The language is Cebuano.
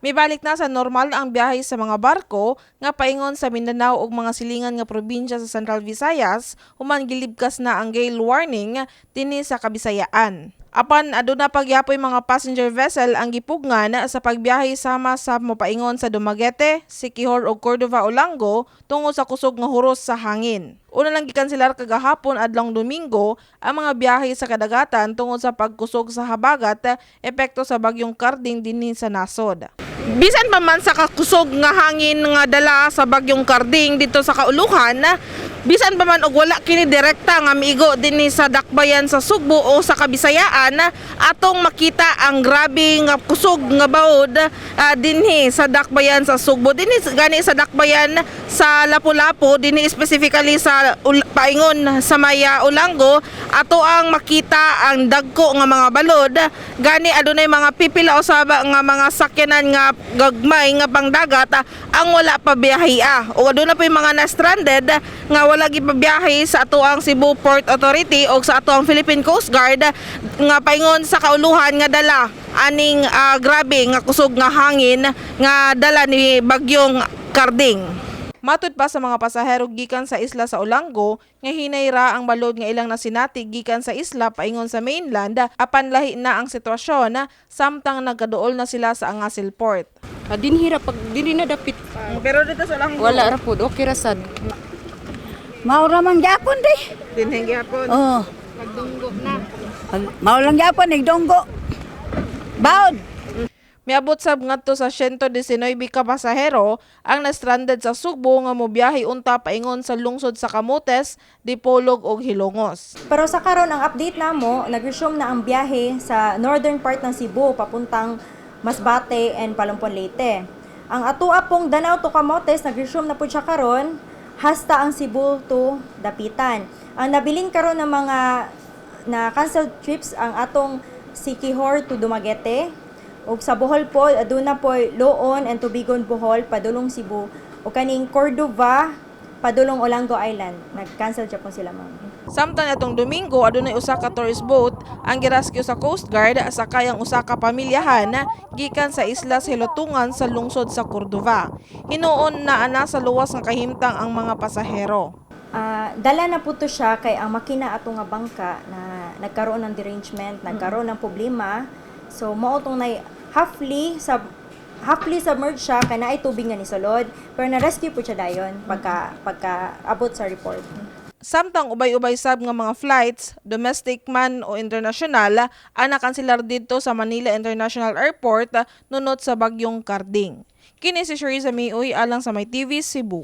Mibalik na sa normal ang biyahe sa mga barko nga paingon sa Mindanao ug mga silingan nga probinsya sa Central Visayas human gilibkas na ang gale warning dinhi sa Kabisayaan. Apan aduna pa gyapoy mga passenger vessel ang gipugngan sa pagbiyahe sama sa mopaingon sa Dumaguete, Siquijor ug Cordova, Olango tungod sa kusog nga huros sa hangin. Una lang gikanselar kagahapon, adlong Domingo, ang mga biyahe sa kadagatan tungod sa pagkusog sa habagat, epekto sa bagyong Karding dinhi sa nasod. Bisan pa man sa kakusog nga hangin nga dala sa bagyong Karding dito sa kauluhan, bisan pa man og wala kini direkta nga miigo dinhi sa dakbayan sa Sugbo o sa Kabisayaan, atong makita ang grabe nga kusog nga baod dinhi sa dakbayan sa Sugbo. Dinhi gani sa dakbayan sa Lapu-Lapu, dinhi specifically sa paingon sa Maya Olango, ato ang makita ang dagko nga mga balod. Gani adunay mga pipila usab nga mga sakyanan nga gagmay nga pangdagat ang wala pa biyahe o aduna pa mga na stranded nga wala gipabiyahe sa atoang Cebu Port Authority o sa atoang Philippine Coast Guard nga paingon sa kauluhan nga dala aning grabe nga kusog nga hangin nga dala ni bagyong Karding. Matud pa sa mga pasahero gikan sa isla sa Olango nga hinay ra ang balod nga ilang nasinati gikan sa isla paingon sa mainland, apan lahi na ang sitwasyon samtang nagkaduol na sila sa Angasil Port. Ah, dinhi ra pag dinhi na dapit. Pero dito sa Olango Wala ra pud, okay ra sad. Mao ra man gyapon di. Dinhi gyapon. Oh. Na. Mao lang gyapon nagdunggo. Baod. Miabot sab ngadto sa 119 ka pasahero ang na-stranded sa Sugbo nga mobiyahe unta paingon sa lungsod sa Camotes, Dipolog ug Hilongos. Pero sa karon, ang update namo, nag-resume na ang biyahe sa northern part ng Cebu papuntang Masbate and Palompon, Leyte. Ang atua pong Danao to Camotes, nag-resume na po siya karon hasta ang Cebu to Dapitan. Ang nabilin karon ng mga na canceled trips, ang atong Siquijor to Dumaguete ug sa Bohol po aduna po Loon and Tubigon Bohol padulong Cebu ug kaning Cordova padulong Olango Island, nag-cancel siya po sila, ma'am. Samtang atong Domingo, adunay usa ka tourist boat ang girescue sa Coast Guard sakay ang usa ka pamilyahan gikan sa isla sa Hilutungan sa lungsod sa Cordova. Hinuon na ana sa luwas nga kahimtang ang mga pasahero. Ah, dala na po to siya kay ang makina ato nga bangka na nagkaroon ng derangement, nagkaroon ng problema. So mao tong nay halfly submerged siya kay naay tubig nga nisulod, pero na-rescue po siya dayon pagka pagka abot sa report. Samtang ubay-ubay sab nga mga flights, domestic man o international, ang nakanselar didto sa Manila International Airport nunot sa bagyong Karding. Kini si Shariza Miuy alang sa My TV Cebu.